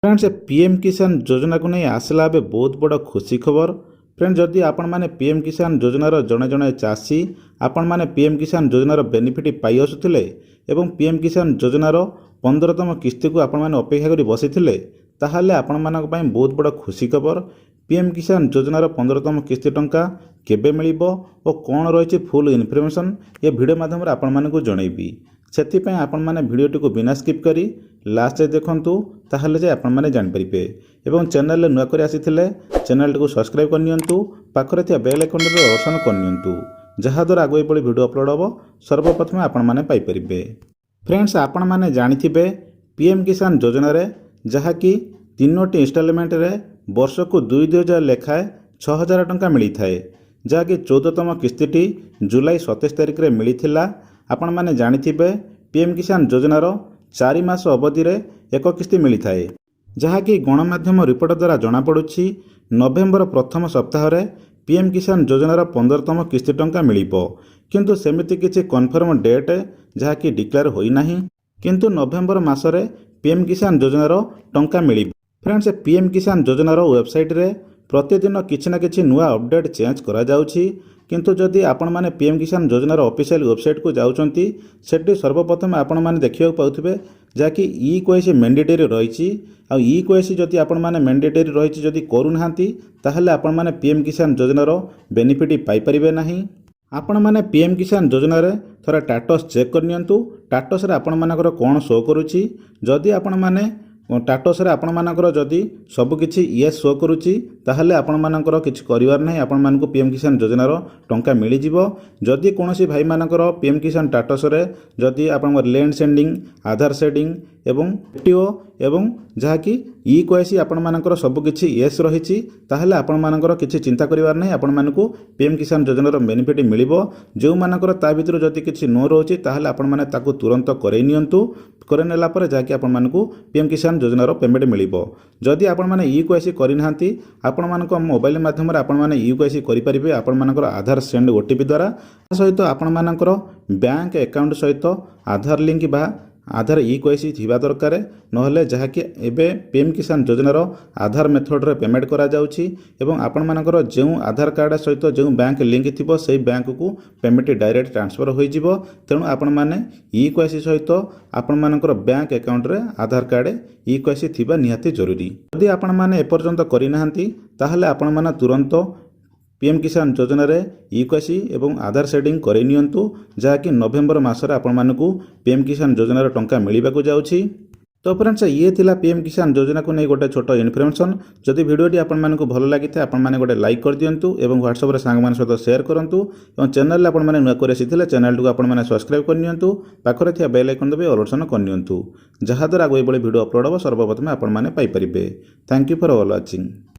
Friends, PM କିଷାନ ଯୋଜନାକୁ ନେଇ ଆସିଲା ଏବେ ବହୁତ ବଡ଼ ଖୁସି ଖବର। ଫ୍ରେଣ୍ଡ, ଯଦି ଆପଣମାନେ ପିଏମ୍ କିଷାନ ଯୋଜନାର ଜଣେ ଜଣେ ଚାଷୀ, ଆପଣମାନେ ପିଏମ୍ କିଷାନ ଯୋଜନାର ବେନିଫିଟ୍ ପାଇ ଆସୁଥିଲେ ଏବଂ ପିଏମ୍ କିଷାନ ଯୋଜନାର 15ତମ କିସ୍ତିକୁ ଆପଣମାନେ ଅପେକ୍ଷା କରି ବସିଥିଲେ, ତାହେଲେ ଆପଣମାନଙ୍କ ପାଇଁ ବହୁତ ବଡ଼ ଖୁସି ଖବର। ପିଏମ୍ କିଷାନ ଯୋଜନାର 15ତମ କିସ୍ତି ଟଙ୍କା କେବେ ମିଳିବ ଓ କ'ଣ ରହିଛି ଫୁଲ୍ ଇନଫର୍ମେସନ୍, ଏ ଭିଡ଼ିଓ ମାଧ୍ୟମରେ ଆପଣମାନଙ୍କୁ ଜଣାଇବି। ସେଥିପାଇଁ ଆପଣମାନେ ଭିଡ଼ିଓଟିକୁ ବିନା ସ୍କିପ୍ କରି ଲାଷ୍ଟ ଯାଏ ଦେଖନ୍ତୁ, ତାହେଲେ ଯାଇ ଆପଣମାନେ ଜାଣିପାରିବେ। ଏବଂ ଚ୍ୟାନେଲରେ ନୂଆ କରି ଆସିଥିଲେ ଚ୍ୟାନେଲଟିକୁ ସବସ୍କ୍ରାଇବ୍ କରିନିଅନ୍ତୁ, ପାଖରେ ଥିବା ବେଲ୍ ଆଇକନ୍ଟିକୁ ଅପସନ୍ କରିନିଅନ୍ତୁ, ଯାହାଦ୍ୱାରା ଆଗକୁ ଏଭଳି ଭିଡ଼ିଓ ଅପଲୋଡ଼ ହେବ, ସର୍ବପ୍ରଥମେ ଆପଣମାନେ ପାଇପାରିବେ। ଫ୍ରେଣ୍ଡସ୍, ଆପଣମାନେ ଜାଣିଥିବେ, ପିଏମ୍ କିଷାନ ଯୋଜନାରେ ଯାହାକି ତିନୋଟି ଇନଷ୍ଟଲମେଣ୍ଟରେ ବର୍ଷକୁ ଦୁଇ ଦୁଇ ହଜାର ଲେଖାଏଁ 6000 ଟଙ୍କା ମିଳିଥାଏ, ଯାହାକି 14ତମ କିସ୍ତିଟି ଜୁଲାଇ 27 ତାରିଖରେ ମିଳିଥିଲା। ଆପଣମାନେ ଜାଣିଥିବେ, ପିଏମ୍ କିଷାନ ଯୋଜନାର 4 ମାସ ଅବଧିରେ ଏକ କିସ୍ତି ମିଳିଥାଏ। ଯାହାକି ଗଣମାଧ୍ୟମ ରିପୋର୍ଟ ଦ୍ୱାରା ଜଣାପଡ଼ୁଛି, ନଭେମ୍ବର ପ୍ରଥମ ସପ୍ତାହରେ ପିଏମ୍ କିଷାନ ଯୋଜନାର 15ତମ କିସ୍ତି ଟଙ୍କା ମିଳିବ। କିନ୍ତୁ ସେମିତି କିଛି କନଫର୍ମ ଡେଟ୍ ଯାହାକି ଡିକ୍ଲେୟାର ହୋଇନାହିଁ, କିନ୍ତୁ ନଭେମ୍ବର ମାସରେ ପିଏମ୍ କିଷାନ ଯୋଜନାର ଟଙ୍କା ମିଳିବ। ଫ୍ରେଣ୍ଡସ୍, ପିଏମ୍ କିଷାନ ଯୋଜନାର ୱେବସାଇଟ୍ରେ ପ୍ରତିଦିନ କିଛି ନା କିଛି ନୂଆ ଅପଡ଼େଟ୍ ଚେଞ୍ଜ କରାଯାଉଛି। କିନ୍ତୁ ଯଦି ଆପଣମାନେ ପିଏମ୍ କିଷାନ ଯୋଜନାର ଅଫିସିଆଲ ୱେବସାଇଟ୍କୁ ଯାଉଛନ୍ତି, ସେଠି ସର୍ବପ୍ରଥମେ ଆପଣମାନେ ଦେଖିବାକୁ ପାଉଥିବେ ଯାହାକି ଇ କେୱାଇସି ମେଣ୍ଡେଟରୀ ରହିଛି। ଆଉ ଇ କେୱାଇସି ଯଦି ଆପଣମାନେ ମେଣ୍ଡେଟରୀ ରହିଛି, ଯଦି କରୁନାହାନ୍ତି, ତାହେଲେ ଆପଣମାନେ ପିଏମ୍ କିଷାନ ଯୋଜନାର ବେନିଫିଟ୍ ପାଇପାରିବେ ନାହିଁ। ଆପଣମାନେ ପିଏମ୍ କିଷାନ ଯୋଜନାରେ ଥରେ ଷ୍ଟାଟସ୍ ଚେକ୍ କରିନିଅନ୍ତୁ, ଷ୍ଟାଟସ୍ରେ ଆପଣମାନଙ୍କର କ'ଣ ଶୋ କରୁଛି। ଯଦି ଆପଣମାନେ ଷ୍ଟାଟସ୍ରେ ଆପଣମାନଙ୍କର ଯଦି ସବୁକିଛି ୟେସ୍ ଶୋ କରୁଛି, ତାହେଲେ ଆପଣମାନଙ୍କର କିଛି କରିବାର ନାହିଁ, ଆପଣମାନଙ୍କୁ ପିଏମ୍ କିଷାନ ଯୋଜନାର ଟଙ୍କା ମିଳିଯିବ। ଯଦି କୌଣସି ଭାଇମାନଙ୍କର ପିଏମ୍ କିଷାନ ଷ୍ଟାଟସ୍ରେ ଯଦି ଆପଣଙ୍କର ଲ୍ୟାଣ୍ଡ ସିଡ଼ିଂ, ଆଧାର ସିଡ଼ିଂ ଏବଂ ଟିଓ ଏବଂ ଯାହାକି ଇ କେୱାଇସି ଆପଣମାନଙ୍କର ସବୁକିଛି ୟେସ୍ ରହିଛି, ତାହେଲେ ଆପଣମାନଙ୍କର କିଛି ଚିନ୍ତା କରିବାର ନାହିଁ, ଆପଣମାନଙ୍କୁ ପିଏମ୍ କିଷାନ ଯୋଜନାର ବେନିଫିଟ୍ ମିଳିବ। ଯେଉଁମାନଙ୍କର ତା ଭିତରୁ ଯଦି କିଛି ନୋ ରହୁଛି, ତାହେଲେ ଆପଣମାନେ ତାକୁ ତୁରନ୍ତ କରାଇ ନିଅନ୍ତୁ। କରାଇ ନେଲା ପରେ ଯାହାକି ଆପଣମାନଙ୍କୁ ପିଏମ୍ କିଷାନ ଯୋଜନାର ପେମେଣ୍ଟ ମିଳିବ। ଯଦି ଆପଣମାନେ ଇ କେୱାଇସି କରିନାହାନ୍ତି, ଆପଣମାନଙ୍କ ମୋବାଇଲ ମାଧ୍ୟମରେ ଆପଣମାନେ ଇ କେୱାଇସି କରିପାରିବେ, ଆପଣମାନଙ୍କର ଆଧାର ସେଣ୍ଡ ଓଟିପି ଦ୍ୱାରା। ତା ସହିତ ଆପଣମାନଙ୍କର ବ୍ୟାଙ୍କ ଆକାଉଣ୍ଟ ସହିତ ଆଧାର ଲିଙ୍କ ବା ଆଧାର ଇ କେୱାଇସି ଥିବା ଦରକାର। ନହେଲେ ଯାହାକି ଏବେ ପିଏମ୍ କିଷାନ ଯୋଜନାର ଆଧାର ମେଥଡ଼ରେ ପେମେଣ୍ଟ କରାଯାଉଛି ଏବଂ ଆପଣମାନଙ୍କର ଯେଉଁ ଆଧାର କାର୍ଡ଼ ସହିତ ଯେଉଁ ବ୍ୟାଙ୍କ ଲିଙ୍କ ଥିବ, ସେଇ ବ୍ୟାଙ୍କକୁ ପେମେଣ୍ଟ ଡାଇରେକ୍ଟ ଟ୍ରାନ୍ସଫର ହୋଇଯିବ। ତେଣୁ ଆପଣମାନେ ଇ କେୱାଇସି ସହିତ ଆପଣମାନଙ୍କର ବ୍ୟାଙ୍କ ଆକାଉଣ୍ଟରେ ଆଧାର କାର୍ଡ଼ ଇ କେୱାଇସି ଥିବା ନିହାତି ଜରୁରୀ। ଯଦି ଆପଣମାନେ ଏପର୍ଯ୍ୟନ୍ତ କରିନାହାନ୍ତି, ତାହେଲେ ଆପଣମାନେ ତୁରନ୍ତ ପିଏମ୍ କିଷାନ ଯୋଜନାରେ ଇ କେୱାଇସି ଏବଂ ଆଧାର ସିଡ଼ିଂ କରାଇ ନିଅନ୍ତୁ, ଯାହାକି ନଭେମ୍ବର ମାସରେ ଆପଣମାନଙ୍କୁ ପିଏମ୍ କିଷାନ ଯୋଜନାର ଟଙ୍କା ମିଳିବାକୁ ଯାଉଛି। ତ ଫ୍ରେଣ୍ଡସ୍, ଇଏ ଥିଲା ପିଏମ୍ କିଷାନ ଯୋଜନାକୁ ନେଇ ଗୋଟେ ଛୋଟ ଇନଫର୍ମେସନ୍। ଯଦି ଭିଡ଼ିଓଟି ଆପଣମାନଙ୍କୁ ଭଲ ଲାଗିଥାଏ, ଆପଣମାନେ ଗୋଟେ ଲାଇକ୍ କରିଦିଅନ୍ତୁ ଏବଂ ହ୍ୱାଟ୍ସଆପ୍ରେ ସାଙ୍ଗମାନଙ୍କ ସହିତ ସେୟାର କରନ୍ତୁ। ଏବଂ ଚ୍ୟାନେଲରେ ଆପଣମାନେ ନୂଆ କରି ଆସିଥିଲେ ଚ୍ୟାନେଲଟିକୁ ଆପଣମାନେ ସବସ୍କ୍ରାଇବ୍ କରିନିଅନ୍ତୁ, ପାଖରେ ଥିବା ବେଲ୍ ଆଇକନ୍ ଦବାଇ ଅଲ୍ ଅପସନ୍ କରିନିଅନ୍ତୁ, ଯାହାଦ୍ୱାରା ଆଗକୁ ଏଭଳି ଭିଡ଼ିଓ ଅପଲୋଡ଼ ହେବ, ସର୍ବପ୍ରଥମେ ଆପଣମାନେ ପାଇପାରିବେ। Thank you for all watching.